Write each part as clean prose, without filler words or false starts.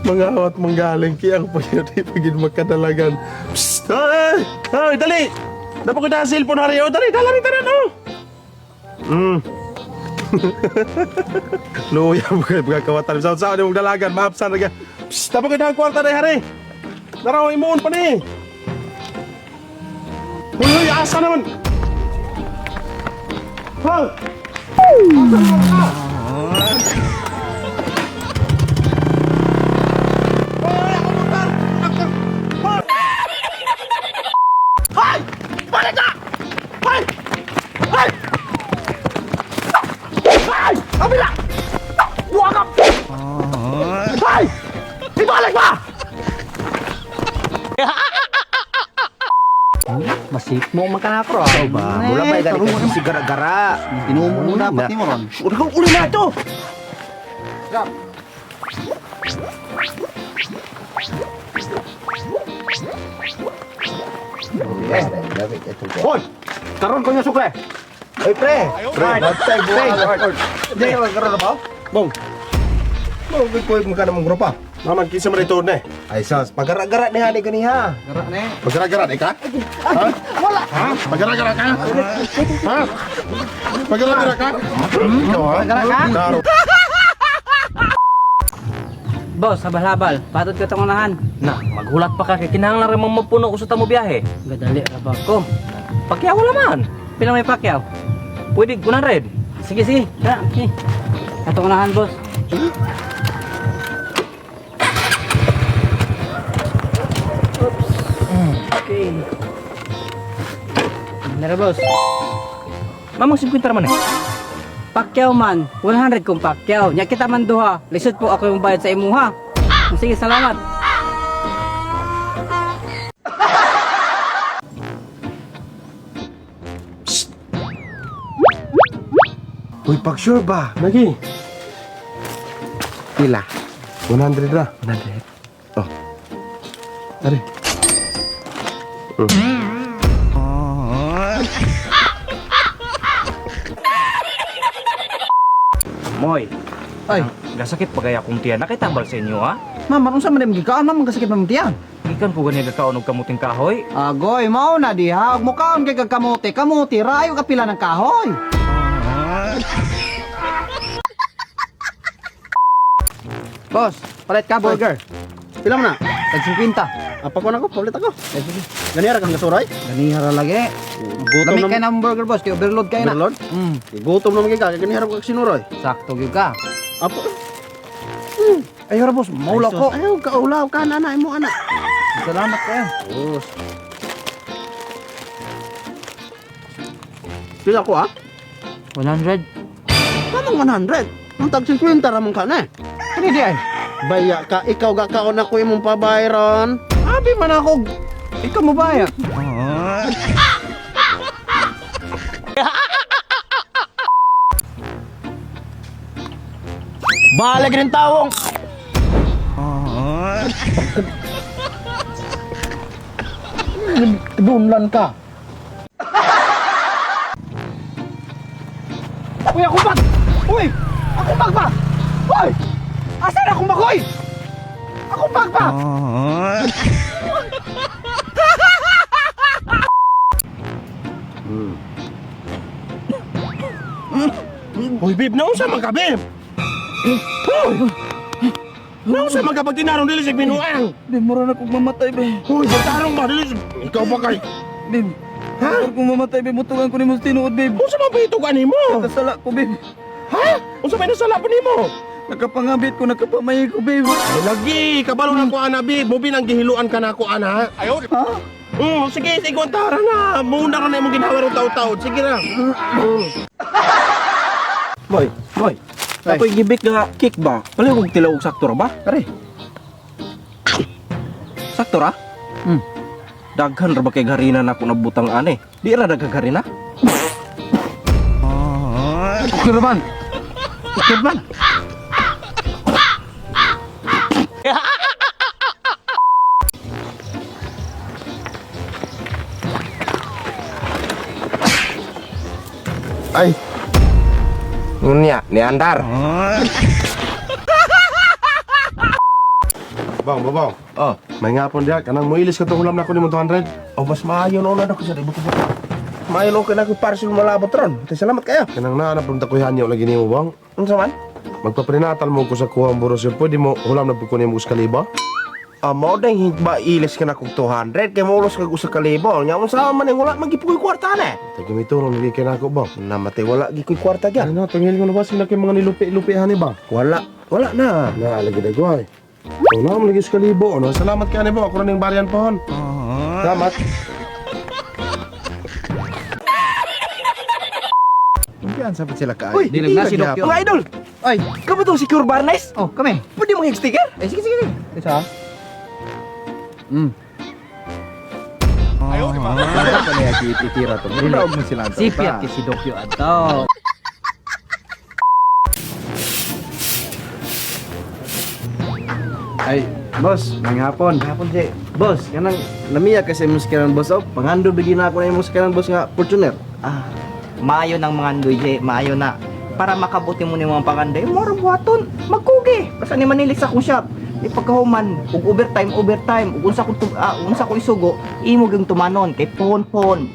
Mga awat manggaling kiyang pag pagin magkadalagan. Psst! Ay! Ay, dali! Dapat ko na cellphone hari. Oh, dali, dali, dali, no. Luya mo kayo pagkakawatan. Sa saan mong dalagan, maapsan na ka. Psst, dapat ko na ang kwarta na hari. Naraw imuon pa ni. Uy, uy, asa naman? Ha? Ay! Balik na! Ay! Ay! Ay! Abila! Buwag ka! Ay! Ibalik ba? Masip mo man ka na ako. Ikaw ba? Mula pa gani ka si gara-gara. Tinumo mo dapat nimo ron. Udah kang uli na ito! Hoy! Karon ko niya sukle. Oy pre. Pre, bantay buwan. Hindi ka magkaroon na ba? Bong! Bong, koy mo ka na mong grupa. Naman, kinsa man ito na eh. Ay sas, pagara-gara ni hani ganiha. Gara na eh. Pagara-gara ka? Ha? Wala! Ha? Pagara-gara ka? Ha? Pagara-gara ka? Ikaw ha? Gara ka? Taro. Boss, habal-habal. Patod ka tong unahan. Na, maghulat pa ka kay kinahanglan ra mong mapuno usa ta mo biyahe. Gadali ra ba ko? Pakyaw wala man. Pila may pakyaw? Pwede 100. Sige, sige. Tara, okay. Katong unahan, boss. Oops. Okay. Nara, boss. Mamang 50 ra man eh. Pakyaw man. 100 kung pakyaw. Nya kita man duha. Lisod po ako yung bayad sa imuha. Sige, salamat. Uy, pag sure ba? Lagi. Pila. 100 ra. 100. Oh. Ari. Moy. Ay. Gasakit pa kaya akong tiyan. Nakitambal sa inyo ha. Ma'am, unsa man imong gikaon, ma'am, kasakit man tiyan. Gikan ko gani gakaon og kamuting kahoy. Agoy, mao na diha. Ug mukaon kay kag kamote, kamote rayo kapila ng kahoy. Boss, palit ka burger. Pila man na? Tag 50. Apa ko na ko, palit ako. Ganira kang gasuray? Ganiha ra lagi. Gutom Lami na kay ng burger boss, kay overload kay na. Overload? Gutom naman kay ka, kay ganira ka sinuroy. Sakto gyud ka. Apo. Ay, ora boss, maulaw ko. Ayaw ka ulaw ka na na imo ana. Salamat kayo. Boss. Pila ko ah? 100. Kamang 100. Ang tag 50 ra man ka na. eh. Kani di ay. Baya ka, ikaw ga kaon ako imong pabayron. Abi man ako. Ikaw mo ba ya? Balag rin tawong. Dunlan ka. Uy, ako bag! Uy! Ako bag ba? Uy! Asa na akong bagoy? Ako bag ba? Uy, babe, naunsa man ka, babe? Uy! Naunsa man ka pag tinarong dili sa binuang? Babe, mura na kong mamatay, babe. Uy, pagtarong ba dili sa... Ikaw ba kay... Babe, Ha? mura kong mamatay, babe. Mutugan ko ni mo sa tinuod, babe. Unsa man ba ito kanimo? Kasala ko, babe. Ha? Unsa may nasala pa nimo? Nakapangabit ko, nakapamay ko, babe. Ay, lagi, kabalo na ko ana, babe. Mubi nang gihiluan ka na ako ana. Ayaw. Ha? Sige, sige, tara na. Muna ka na imong ginawa ro taw-taw. Sige na. Moy, moy. Ay. Ako'y gibik nga cake ba? Pali kog tilaw og sakto ra ba? Pare. Sakto ra? Daghan ra ba kay harina na ako nabutang ane? Di ra daghang harina? Okay man. Okay man. Ay. Ngunya, ni andar. Babang, babang. Oh. May ngapon diha kanang moilis ka tong hulam nako nimo 200. Oh, mas maayo na una ko sa ibo ko. Maayo na ko na ko parcel malabot ron. Tay salamat kayo. Kanang naa na punta ko hanyo lagi nimo bang. Unsa man? Magpaprenatal mo ko sa kuwang buros pwede mo hulam na pud ko nimo usa ka libo. Ah, mao dang ba ilis ka na kog 200 kay maulos kag usa ka libo. Nya unsa man ning wala man gyud koy kwarta na. Tay gamiton lagi kay nako bang. Namatay wala gyud koy kwarta gyan. Ano tungil ko na ba sila kay mga nilupi-lupihan ni bang? Wala, wala na. Na lagi dagway. Wala mo lagi sa kalibo. Ano? Salamat ka bo. Ako rin yung barian pohon. Salamat. Yan sa sila ka. Uy, Dilag na si Dokyo. Mga idol! Ay, Ikaw ba itong secure Barnes? oh, kami. Pwede mo sticker? Eh, sige, sige, sige. Isa. Wala pa niya itira to. Mura mo sila to. Si Piat kay si Dokyo ato. Ay, boss, may hapon. Hapon si. Boss, kanang lamiya kasi imong sakayan boss. Oh, pangando bigyan na ako na imong sakayan boss nga Fortuner. Ah, maayo ng mga andoy, Jay. Maayo na. Para makabuti mo ni mga panganday, moro buhaton, magkugi. Basta ni Manila sa akong shop. Di pagkahuman, ug overtime, overtime, ug unsa kong unsa kong isugo, imo gyung tumanon kay pohon-pohon.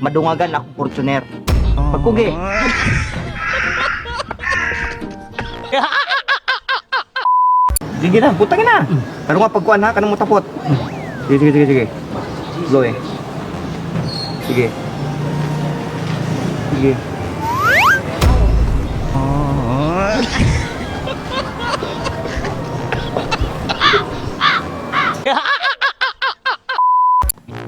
Madungagan ako Fortuner. Pagkugi. Sige na, putangin na. Pero nga pagkuan ha, kanang mo tapot. Sige, sige, sige, sige. Slow eh. Sige. Sige.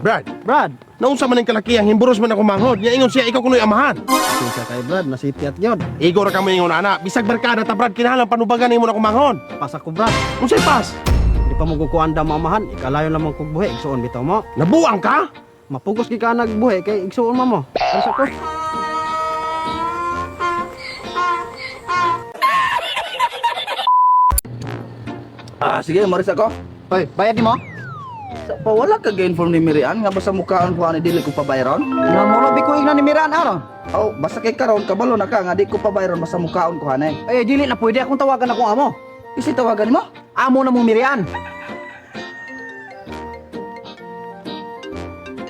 Brad, Brad, naunsa man ang kalaki ang himburos man ako manghod. Nya ingon siya ikaw kuno'y amahan. Kinsa kay Brad, nasi Piat gyud. Igo ra ka mo ingon ana. Bisag barkada ta Brad kinahanglan panubagan nimo na ako manghod. Pasa ko Brad. Unsay pas? Di pa mo kukuan da mamahan, ikalayo lamang kog buhi, igsuon bitaw mo. Nabuang ka? Mapugos gi ka nagbuhi kay igsuon mo mo. Ano sa ko? Ah, sige, maris ako. Hoy, bayad nimo? Sa pa wala ka ga-inform ni Mirian nga basta mukaon ko ani dili ko pabayron. Namulo ko ingna ni Miran aron. Oh, basta kay karon kabalo na ka nga di ko pabayron basta mukaon ko ani. Ay, dili na pwede akong tawagan akong amo. Isi tawagan mo? Amo na mong Mirian.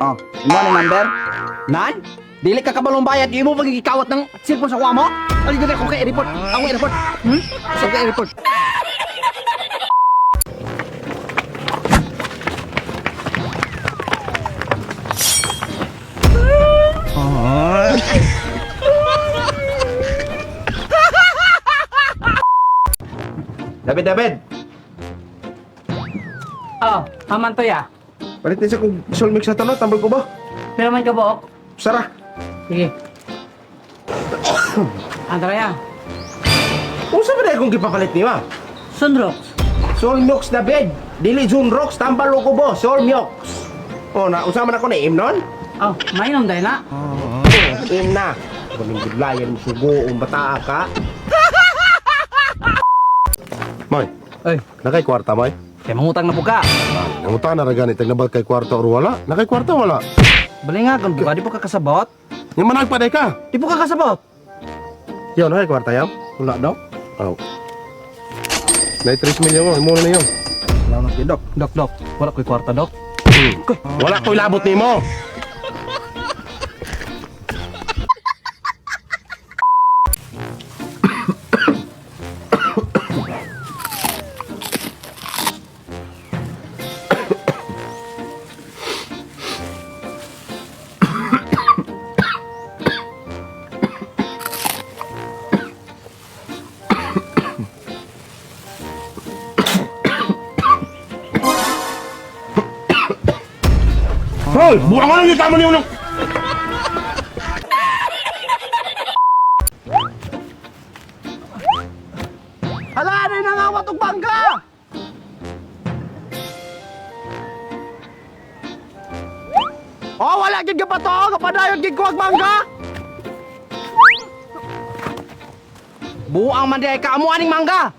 Oh, imo ni number? Nan? Dili ka kabalong bayad, imo pagigikawat ng cellphone sa akong amo? Ali dili ako kay report. Ako i-report. Hmm? Sa kay report. David, David. Oh, haman to ya. Palit ni sa kong solmix sa tano, tambal ko ba? Pero man ka buok. Sara. Sige. Andrea, Unsa ba na akong gipapalit ni ma? Sunrox. Solmiox David. Dili Junrox, tambal ko bo, Solmiox. Oh, na unsa man ako na imnon? Oh, mainom dahil na. Im na. Kuning gudlayan mo sugo ang bataa ka. Moy, Ay, nakay kwarta moy. kay mangutang na po ka. Nangutan na ra gani tag kay kwarta or wala? Nakay kwarta wala. Balingagon ba? Di po ka kasabot? Nya managpaday ka. Di po ka kasabot? Yo, nakay kwarta yaw? Wala daw. Oh. Nay 3 milyon mo, imo na niyo. Salamat kay Dok. Dok, dok. Wala ko'y kwarta, dok. Wala ko'y labot nimo. Hoy, buang ka lang tama niyo nung. Hala, ano yung nangawat og bangga? Oh, wala gid ka pa to, kapadayon gid ko og mangga. Buang man di ay kaamo aning mangga.